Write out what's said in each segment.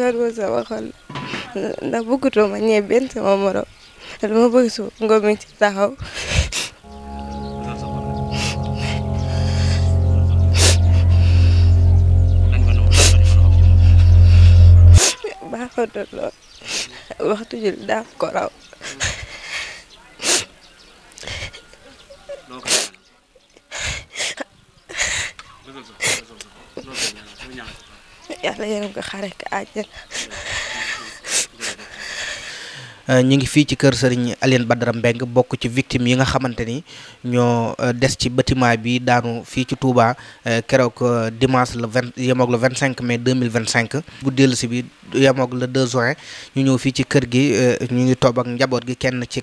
sarko sama xol ndax bëggatoo ma ñee benn sama morom te dama bëgg su Ngom mi ci taxaw. baaxoon na lool waxtu jël daa ko raw. yàlla yërëm ko xare ko àjjana. ñu ngi fii ci kër Serigne Aliene Badara Mbengue bokk ci victime yi nga xamante ni ñoo des ci bâtiment bi daanu fii ci Touba keroog dimanche le 25 mai 2025 bu dellusi bi yemoog le 2 juin ñu ñëw fii ci kër gi ñu ngi toog ak njaboot gi kenn ci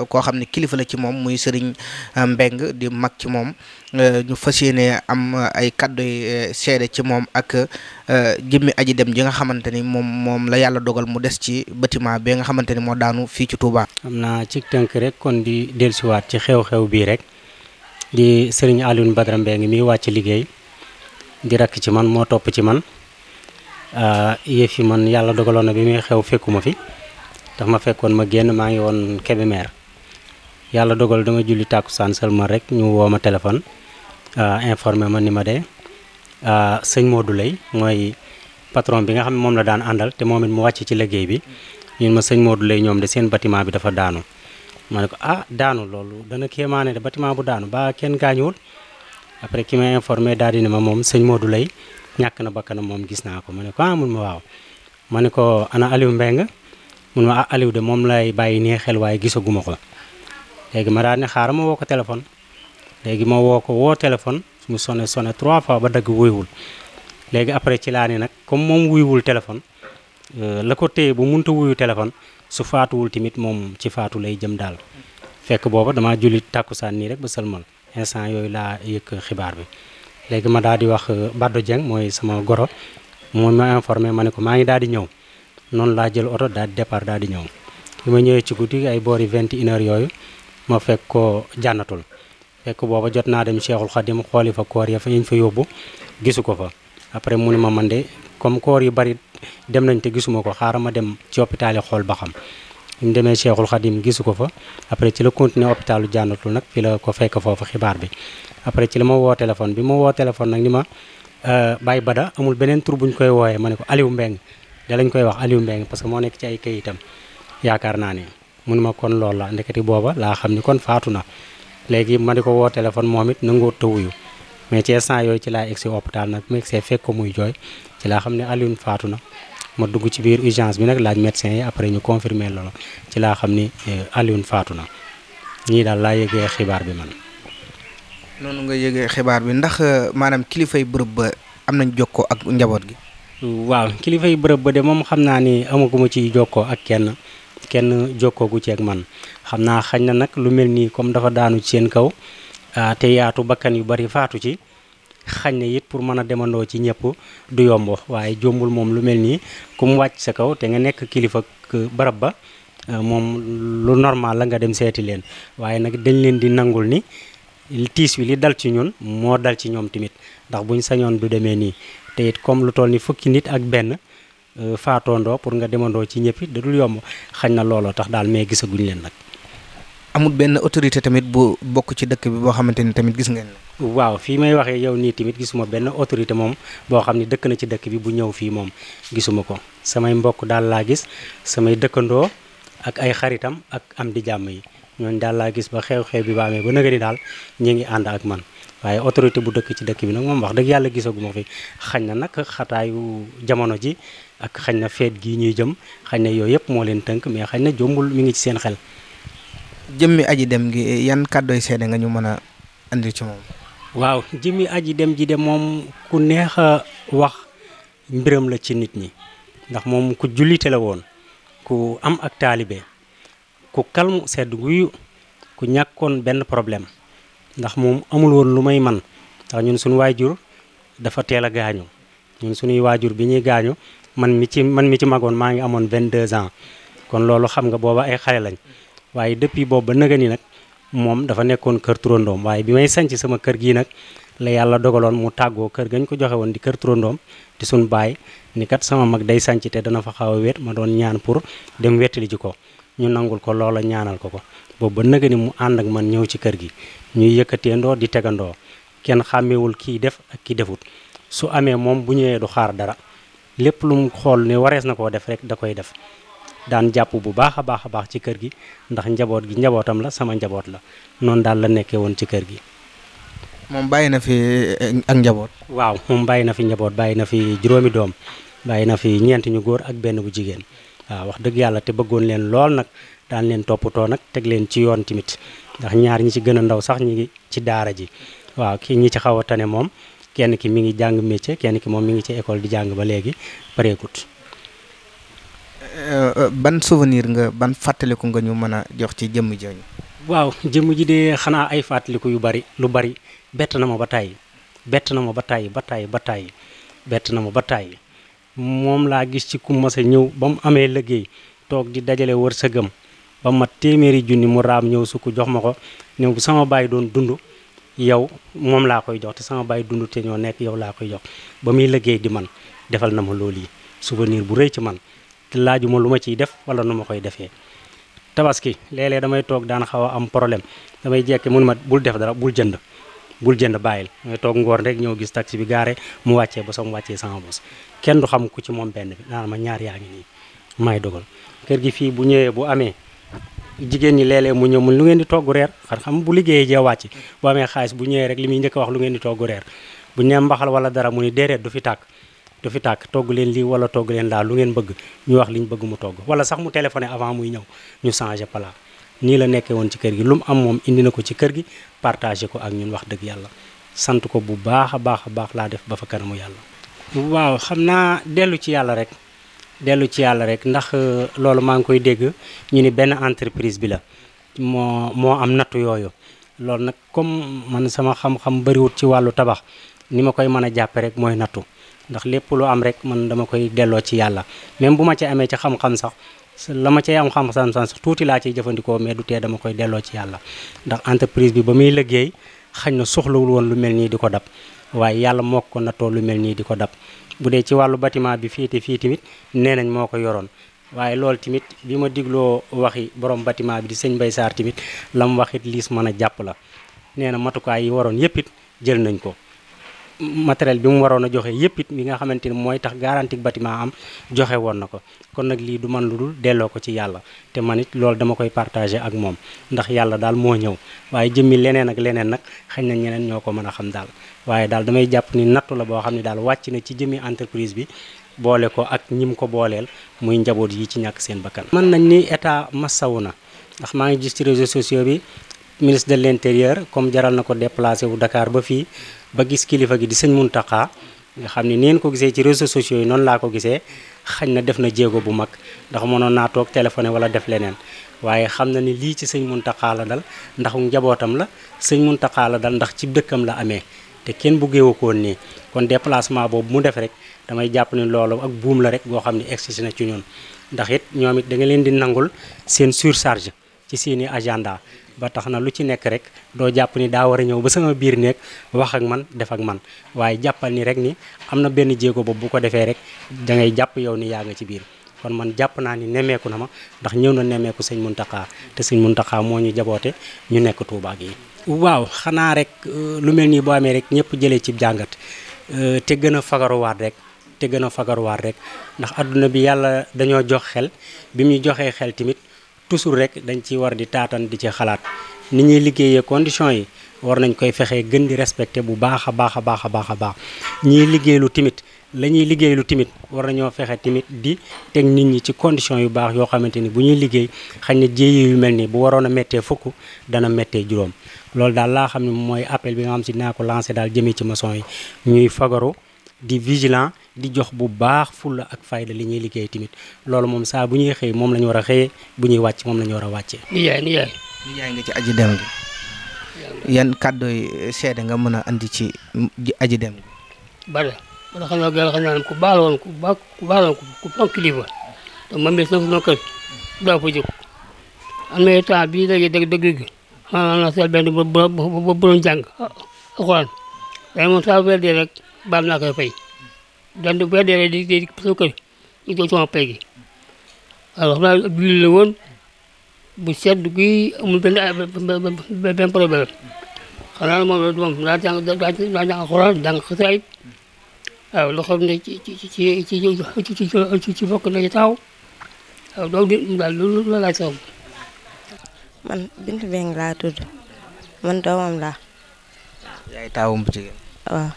koo xam ne kilifa la ci moom muy Serigne Mbengue di mag ci moom ñu fas yéene am ay kàddu seede ci moom ak jëmmi aji dem ji nga xamante ni moom la yàlla dogal mu des ci bâtiment bi nga xamante ni moo daanu fii ci Touba. am naa ci tënk rek kon di dellusiwaat ci xew-xew bii rek di Serigne Aliene Badara Mbengue mi wàcc liggéey di rakk ci man moo topp ci man yëf yi man yàlla dogaloon na bi muy xew fekkuma fi daf ma fekkoon ma génn maa ngi woon Kébémer yàlla dogal dama julli tàkkusaan seulement rek ñu woo ma téléphone informé ma ni ma de sëñ Modou Lay mooy patron bi nga xam ne moom la daan àndal te moom it mu wàcc ci liggéey bi ñun ma sëñ Modou Lay ñoom de seen bâtiment bi dafa daanu ma ne ko daanu loolu dana kéemaane de bâtiment bu daanu ba kenn gaañuwul après ki ma informé daal di ne ma moom sëñ Modou Lay ñàkk na bakkanam moom gis naa ko ma ne ko mun ma waaw ma ne ko ana Aliou Mbengue mun ma Aliou de moom lay bàyyi nii xel waaye gisaguma ko léegi ma daal ne xaaral ma woo ko téléphone léegi ma woo téléphone mu sonné 3 fois ba dagg wuyuwul léegi après ci laa ne nag comme moom wuyuwul téléphone la ko téye bu munta wuyu téléphone su faatuwul tamit moom ci faatu lay jëm daal fekk booba dama julli tàkkusaan nii rek ba sëlmal instant yooyu laa yëg xibaar bi léegi ma daal di wax Baddo Dieng mooy sama goro moom ma informé ma ne ko maa ngi daal di ñëw noonu laa jël oto daal di départ daal di ñëw bi ma ñëwee ci guddi ay boori 21h yooyu ma fekk ko jànnatul fekk booba jot naa dem Cheikhul Khadim xooli fa koor ya fa ñu fa yóbbu gisu ko fa après mu ne ma man de comme koor yu bari dem nañ te gisuma ko xaaral ma dem ci hôpital yi xool ba xam bi mu demee Cheikhul Khadim gisu ko fa après ci la continuer hôpitalu jànnatul nag fi la ko fekk foofu xibaar bi après ci la ma woo téléphone bi ma woo téléphone nag ni ma Baye Bada amul beneen tur bu ñu koy wooyee ma ne ko Aliou Mbengue da lañ koy wax Aliou Mbengue parce que moo nekk ci ay kayitam yaakaar naa ne mu ne ma kon loolu la ndeketi booba laa xam ni kon faatu na léegi ma di ko woo téléphone moom it nanguwut te wuyu mais ci instant yooyu ci laa egsi hôpital nag mu egsee fekk ko muy jooy ci laa xam ne Aliou faatu na ma dugg ci biir urgence bi nag laaj médecin yi après ñu confirmer loolu ci laa xam ni Aliou faatu na ñii daal laa yëgee xibaar bi man. noonu nga yëgee xibaar bi ndax maanaam kilifay bërëb ba am nañ jokkoo ak njaboot gi. waaw kilifay bërëb ba de moom xam naa ni amaguma ci jokkoo ak kenn jokkoo gu ci ak man xam naa xañ na nag lu mel nii comme dafa daanu ci seen kaw te yaatu bakkan yu bari faatu ci xañ na it pour mën a demandoo ci ñëpp du yomb waaye jombul moom lu mel nii ku mu wàcc sa kaw te nga nekk kilifa bërëb ba moom lu normal la nga dem seeti leen waaye nag dañ leen di nangul ni tiis wi li dal ci ñun moo dal ci ñoom tamit ndax buñ sañoon du demee nii te it comme lu toll ni fukki nit ak benn faatoondoo pour nga demandoo ci ñëpp it da dul yomb xañ na looloo tax daal mais gisaguñ leen nag. amul benn autorité tamit bu bokk ci dëkk bi boo xamante ni tamit gis ngeen. waaw fii may waxee yow nii tamit gisuma benn autorité moom boo xam ne dëkk na ci dëkk bi bu ñëw fii moom gisuma ko samay mbokk daal laa gis samay dëkkandoo ak ay xaritam ak am di jàmm yi ñooñu daal laa gis ba xew-xew bi ba amee ba nëgëni daal ñu ngi ànd ak man waaye autorité bu dëkk ci dëkk bi nag moom wax dëgg yàlla gisaguma fi xañ na nag xataayu jamono ji ak xañ na feet gii ñuy jëm xañ na yooyu yëpp moo leen tënk mais xañ na jombul mi ngi ci seen xel. jëmmi aji dem gi yan kàddooy seede nga ñu mën a andi ci moom. waaw jëmmi aji dem ji de moom ku neex a wax mbiram la ci nit ñi ndax moom ku jullite la woon ku am ak taalibe ku kalmu sedd guyu ku ñàkkoon benn problème ndax moom amul woon lu may man ndax ñun suñu waajur dafa teel a gaañu ñun suñuy waajur bi ñuy gaañu man mi ci magoon maa ngi amoon 22 ans kon loolu xam nga booba ay xale lañ waaye depuis boobu ba nëga ni nag moom dafa nekkoon kër turandoom waaye bi may sanc sama kër gii nag la yàlla dogaloon mu tàggoo kër gañ ko joxe woon di kër turandoom di suñ baay ni kat sama mag day sanc te dana fa xaw a wéet ma doon ñaan pour dem wettali ji ko ñu nangul ko loola ñaanal ko boobu ba nëga ni mu ànd ak man ñëw ci kër gi ñuy yëkkateendoo di tegandoo kenn xàmmewul kii def ak kii defut su amee moom bu ñëwee du xaar dara lépp lu mu xool ne warees na koo def rek da koy def daan jàpp bu baax a baax ci kër gi ndax njaboot gi njabootam la sama njaboot la noonu daal la nekkee woon ci kër gi. moom bàyyi na fi ak njaboot. waaw moom bàyyi na fi njaboot bàyyi na fi juróomi doom bàyyi na fi ñeent ñu góor ak benn bu jigéen waaw wax dëgg yàlla te bëggoon leen lool nag daan leen toppatoo nag teg leen ci yoon tamit ndax ñaar ñi ci gën a ndaw sax ñi ngi ci daara ji waaw kii ñi ci xaw a tane moom kenn ki mi ngi jàng métier kenn ki moom mi ngi ci école di jàng ba léegi pareekut. ban souvenir ban fàttaliku nga ñu mën a jox ci jëmm jooju. waaw jëmm ji de xanaa ay fàttaliku yu bari lu bari bett na ma ba tàyyi bett na ma ba tàyyi bett na ma ba tàyyi moom laa gis ci ku mas a ñëw ba mu amee liggéey toog di dajale wërsëgam ba ma téeméeri junni mu raam ñëw su ko jox ma ko ne bu sama baay doon dund yow moom laa koy jox te sama baay dund te ñoo nekk yow laa koy jox ba muy liggéey di man defal na ma loolu yi souvenir bu rëy ci man te laajuma lu ma ciy def wala nu ma koy defee. tabaski léeg-léeg damay toog daan xaw a am problème damay jekke mun ma bul def dara bul jënd bàyyil damay toog ngoor rek ñëw gis taxi bi gaare mu wàccee ba mu wàccee sama bos kenn du xam ku ci moom benn bi naan ma ñaar yaa ngi nii may dogal kër gi fii bu ñëwee bu amee jigéen ñi léeg-léeg mu ñëw mun lu ngeen di togg reer xam bu liggéeyee jee wàcc bu amee xaalis bu ñëwee rek li muy njëkk a wax lu ngeen di togg reer bu nee mbaxal wala dara mu ni déedéet du fi tàkk togg leen lii wala togg leen daal lu ngeen bëgg ñu wax liñ bëgg mu togg wala sax mu téléphoné avant muy ñëw ñu changé plat nii la nekkee woon ci kër gi lu mu am moom indi na ko ci kër gi partagé ko ak ñun wax dëgg yàlla sant ko bu baax a baax laa def ba fa kanamu yàlla. waaw xam naa dellu ci yàlla rek ndax loolu maa ngi koy dégg ñu ni benn entreprise bi la moo am nattu yooyu loolu nag comme man sama xam-xam bariwut ci wàllu tabax ni ma koy mën a jàppe rek mooy nattu ndax lépp lu am rek man dama koy delloo ci yàlla même bu ma ci amee ci xam-xam sax la ma cay am xam-xam sax tuuti laa ciy jëfandikoo mais du tee dama koy delloo ci yàlla ndax entreprise bi ba muy liggéey xañ na soxlawul woon lu mel nii di ko dab waaye yàlla moo ko nattoo lu mel nii di ko dab bu dee ci wàllu bâtiment bi fii tamit nee nañ moo ko yoroon waaye loolu tamit bi ma digloo waxi borom bâtiment bi di sëñ Mbaye Sarr tamit la mu waxit liis mën a jàpp la nee na matukaay yi waroon yëpp it jël nañ ko matériel bi mu waroon a joxe yëpp it mi nga xamante ni mooy tax garantie bâtiment am joxe woon na ko kon nag lii du man lu dul delloo ko ci yàlla te man it loolu dama koy partagé ak moom ndax yàlla daal moo ñëw waaye jëmmi leneen ak leneen nag xañ na ñeneen ñoo ko mën a xam daal waaye daal damay jàpp ni nattu la boo xam ne daal wàcc na ci jëmmi entreprise bi boole ko ak ñim ko booleel muy njaboot yi ci ñàkk seen bakkan. mën nañ ni état massawu na ndax maa ngi gis ci réseaux sociaux bi ministre de l'intérieur comme jaral na ko déplacé wu Dakar ba fii ba gis kilifa gi di sëñ Mountakha nga xam ne neen ko gisee ci réseaux sociaux yi noonu laa ko gisee xañ na def na jéego bu mag ndax mënoon naa toog téléphoné wala def leneen waaye xam na ni lii ci sëñ Mountakha la dal ndax njabootam la sëñ Mountakha la dal ndax ci dëkkam la amee te kenn buggeewu ko woon nii kon déplacement boobu mu def rek damay jàpp ni loolu ak buum la rek boo xam ne egsi na ci ñun ndax it ñoom it da nga leen di nangul seen surcharge ci seeni agenda ba tax na lu ci nekk rek doo jàpp ni daa war a ñëw ba sama biir nekk wax ak man def ak man waaye jàppal ni rek ni am na benn jéego boobu bu ko defee rek da ngay jàpp yow ni yaa nga ci biir kon man jàpp naa ni nemmeeku na ma ndax ñëw na nemmeeku sëñ Mountakha te sëñ Mountakha moo ñu jaboote ñu nekk Touba gi. waaw xanaa rek lu mel nii boo amee rek ñëpp jëlee ci jàngat te gën a fagaruwaat rek ndax adduna bi yàlla dañoo jox xel bi mu joxee xel tamit toujours rek dañ ci war di taatan di ci xalaat ni ñuy liggéeyee conditions yi war nañ koy fexee gën di respecté bu baax a baax ñiy liggéeylu tamit la ñuy liggéeylu tamit war nañoo fexe tamit di teg nit ñi ci conditions yu baax yoo xamante ni bu ñuy liggéey xañ na jéye yu mel ni bu waroon a méttee fukk dana méttee juróom loolu daal laa xam ne mooy appel bi nga xam si dinaa ko lancé daal jëmee ci maçon yi ñuy fagaru di vigilant di jox bu baax fulla ak fayda li ñuy liggéey tamit loolu moom saa bu ñuy xëy moom la ñu war a xëyee bu ñuy wàcc moom la ñu war a wàccee. nijaay nga ci aji dem gi yan kàddu yi seede nga mën a andi ci aji dem gi. bari ba xam naa ne ku baaloon ku fonk kilifa te moom it sama kër doo fa jóg am na temps bii léegi dëgg gi maanaam na seet benn bu doon jàng alxuraan day moom saa weer dee rek baal naa koy fay dan du weer dee rek di sama kër di jox sama pay gi alors xam naa julli la woon bu sedd gi amul benn problème xanaa moom daa jàng Alxuraan jàng xasaayid waaw loo xam ne ci bokk na ci taw waaw donc daal loolu la laaj sax. man Bintu Mbengue laa tudd man doomam laa. yaay taawam bu jigéen. waaw.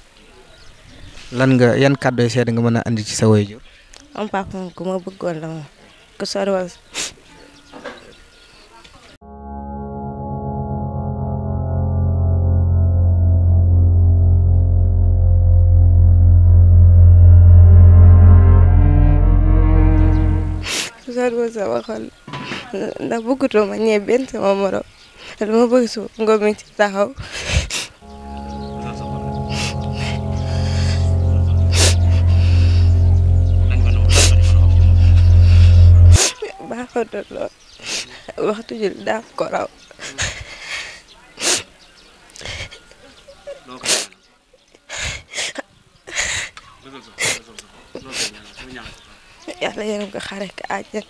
lan nga yan kàddu yu seede nga mën a andi ci sa waajur. am papa moom ku ma bëggoon la moom ku sori woon. sori woon sama xol ndax bëggutoo ma ñee benn sama morom dama bëgg su ngóob mi ci taxaw. baaxoon na lool waxtu jul daaf ko raw. yàlla yërëm ko xare ko àjjana.